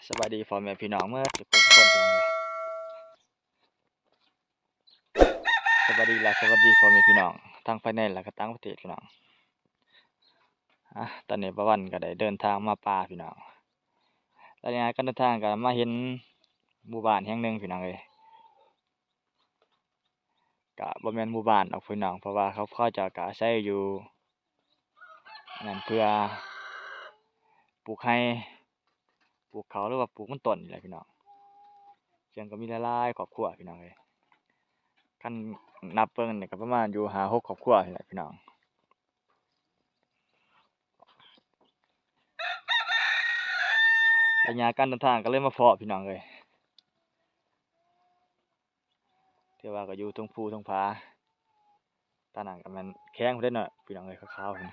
ສະບາຍດີພໍ່ແມ່ພີ່ນ້ອງເໝິດທຸກຄົນພີ່ນ້ອງເອີຍ. ສະບາຍດີ ແລະ ສະຫວັດດີພໍ່ແມ່ພີ່ນ້ອງທັງພາຍໃນ ແລະ ກໍຕ່າງປະເທດພີ່ນ້ອງ. ອາ ຕອນນີ້ປາວັນກໍໄດ້ເດີນທາງມາປ່າພີ່ນ້ອງ. ໄລຍະການເດີນທາງກໍມາເຫັນໝູ່ບ້ານແຫ່ງໜຶ່ງພີ່ນ້ອງເອີຍ. ກະບໍ່ແມ່ນໝູ່ບ້ານດອກພີ່ນ້ອງ ເພາະວ່າເຂົາ ເຂົາເຈົ້າກະອາໄສຢູ່ນັ້ນ ເພື່ອປູກໄຮ່ ປູກເຂົ້າ ຫຼືວ່າປູກມັນຕົ້ນນີ້ແຫຼະພີ່ນ້ອງ. ເຊິ່ງກໍມີຫຼາຍໆຄອບຄົວພີ່ນ້ອງເອີຍ. ຄັນນັບເບິ່ງນີ້ກໍປະມານຢູ່ຫ້າຫົກຄອບຄົວນີ້ແຫຼະພີ່ນ້ອງ. ໄລຍະການເດີນທາງກໍເລີຍມາພໍ້ພີ່ນ້ອງເອີຍ. ຖືວ່າກໍຢູ່ເທິງພູເທິງຜາ. ຕານັ້ນກໍແມ່ນແຂງພຸ້ນເດ້ເນາະພີ່ນ້ອງເອີຍ ຂາວໆພຸ້ນ.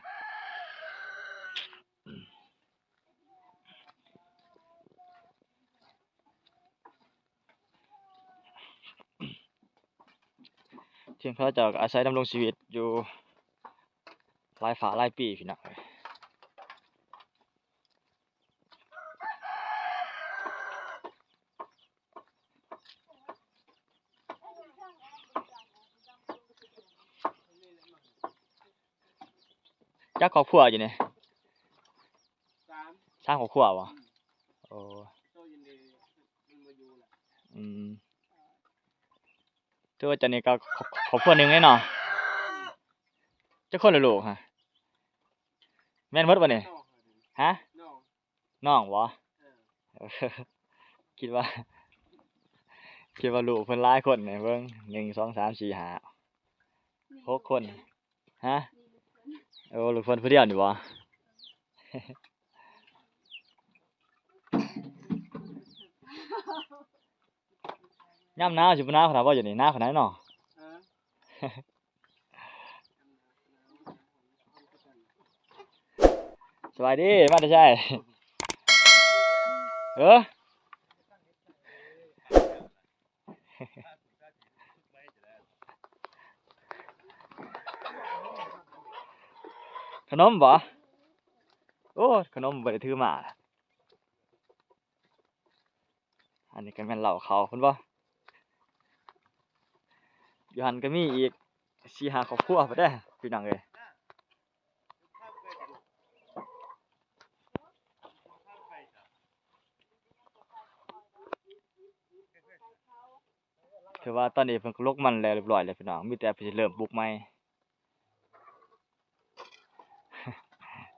ເຊິ່ງເຂົາເຈົ້າກໍອາໄສດຳລົງຊີວິດຢູ່ຫຼາຍຟ້າຫຼາຍປີພີ່ນ້ອງເອີຍ. ຈັກຄອບຄົວຢູ່ນີ້? ສາມ ສາມຄອບຄົວບໍ່? ອືມ ໂອ້ ໂຕຢູ່ນີ້ມັນບໍ່ຢູ່ລະ. ອືມ ຖືວ່າເຈົ້ານີ້ກໍຄອບ ຄອບຄົວໜຶ່ງເດ້ເນາະ. ຈັກຄົນລະລູກຮະ? ແມ່ນໝົດບໍ່ນີ້? ຮະ? ນ້ອງບໍ່? ເອີ ຄິດວ່າ ຄິດວ່າລູກເພິ່ນຫຼາຍຄົນນີ້ ເບິ່ງ ໜຶ່ງ ສອງ ສາມ ສີ່ ຫ້າ ຫົກຄົນ. ຮະ? ໂອ້ ລູກເພິ່ນຜູ້ດຽວນີ້ບໍ່? ຍາມໜາວຊິບໍ່ໜາວຂະໜາດບໍ່ ຢູ່ນີ້ໜາວຂະໜາດເນາະ. ເອີ ສະບາຍດີ ມາແຕ່ໃສ? ເອີ ຂະໜົມບໍ່? ໂອ້ ຂະໜົມບໍ່ໄດ້ຖືມາ. ອັນນີ້ກໍແມ່ນເລົ້າເຂົ້າພຸ້ນບໍ່? ຢູ່ຫັ້ນກໍມີອີກສີ່ຫ້າຄອບຄົວພຸ້ນເດ້ພີ່ນ້ອງເອີຍ. ຖືວ່າຕອນນີ້ເພິ່ນກໍລົກມັນແລ້ວຮຽບຮ້ອຍແລ້ວພີ່ນ້ອງ ມີແຕ່ເພິ່ນຊິເລີ່ມປຸກໃໝ່.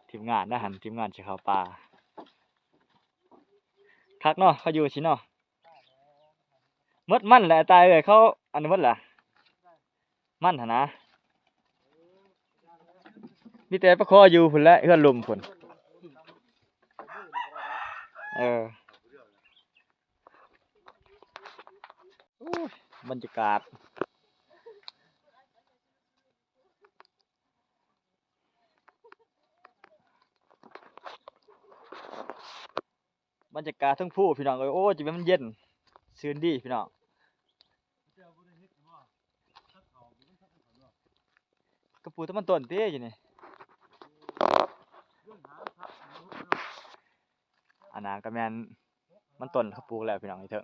ທີມງານນະຫັ້ນ ທີມງານຊິເຂົ້າປ່າ. ຄັກເນາະ ເຂົາຢູ່ຊີ້ເນາະ. ໝົດມັນແຫຼະຕາເອີຍ ເຂົາອັນນີ້ໝົດລະ ມັນຫັ້ນນະ. ມີແຕ່ປາຄໍຢູ່ພຸ້ນແຫຼະ ເຮືອນລຸ່ມພຸ້ນ. ເອີ ໂອ້ຍ ບັນຍາກາດ ບັນຍາກາດເທິງພູພີ່ນ້ອງເອີຍ. ໂອ້ຍ ຈະແມ່ນມັນເຢັນຊື່ນດີພີ່ນ້ອງ. ກະປູກແຕ່ມັນຕົ້ນຕິຢູ່ນີ້. ອັນນັ້ນກະແມ່ນມັນຕົ້ນເຂົາປູກແລ້ວພີ່ນ້ອງ ຢູ່ເທິງ.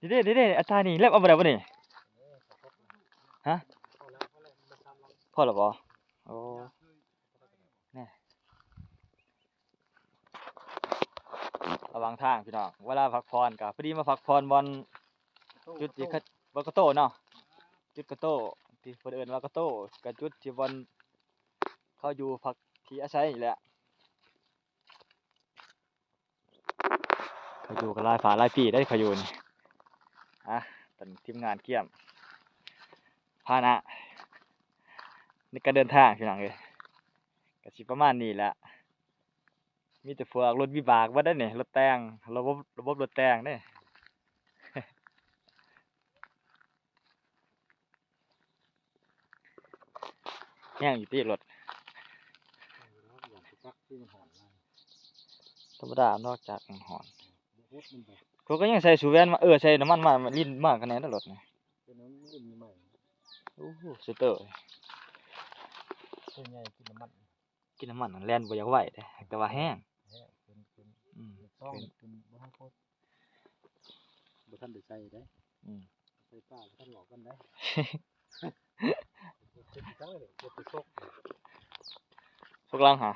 ນີ້ເດ້ ນີ້ເດ້ ອາຈານນີ້ ແລັບເອົາບໍ່ໄດ້ບໍ່ນີ້? ຮະ? ພໍແລ້ວບໍ່? ໂອ້ ແນ່ ລະຫວ່າງທາງພີ່ນ້ອງ ເວລາພັກຜ່ອນກໍພໍດີມາພັກຜ່ອນບ່ອນຈຸດທີ່ເຂົາ ບ່ອນກະໂຕ້ເນາະ ຈຸດກະໂຕ້ທີ່ເພິ່ນເອີ້ນວ່າກະໂຕ້ ກະຈຸດທີ່ບ່ອນເຂົາຢູ່ພັກທີ່ອາໄສນີ້ແຫຼະ. ເຂົາຢູ່ກັນຫຼາຍຟ້າຫຼາຍປີໄດ໋ ເຂົາຢູ່ນີ້. ອາ ຕອນນີ້ທີມງານກຽມພາຫະນະໃນການເດີນທາງພີ່ນ້ອງເອີຍ ກະຊິປະມານນີ້ແຫຼະ. ມີແຕ່ພວກລົດວິບາກເບິດໄດ໋ນີ້ ລົດແຕ່ງ ລະບົບ ລະບົບລົດແຕ່ງເດ້. ແຮງຢູ່ຕິລົດ? ຢາກຊິຈັກຄືມັນຮ້ອນ. ທຳມະດາ ນອກຈາກມັນຮ້ອນ. ບໍ່ເຮັດມັນໄປ ເຂົາກໍຍັງໃສ່ສູແວ່ນມາ ເອີ ໃສ່ນ້ຳມັນມາ ຫຼິ້ນມາຄະແນນແລ້ວລົດນີ້. ເປັນນ້ຳຫຼິ້ນໃໝ່. ໂອ້ໂຫ ສະເຕີ ຕົວໃຫຍ່ກິນນ້ຳມັນ ກິນນ້ຳມັນນັ້ນແລ່ນບໍ່ຢາກໄຫວເດ້ ແຕ່ວ່າແຮງ ແຮງຂຶ້ນ ຂຶ້ນ ອືມ ຕ້ອງຂຶ້ນ ບໍ່ທັນໄດ້ໃສ່ເດ້. ອືມ ໃສ່ປາບໍ່ທັນຫຼອກກັນໄດ້. ສົກຫຼັງຫາ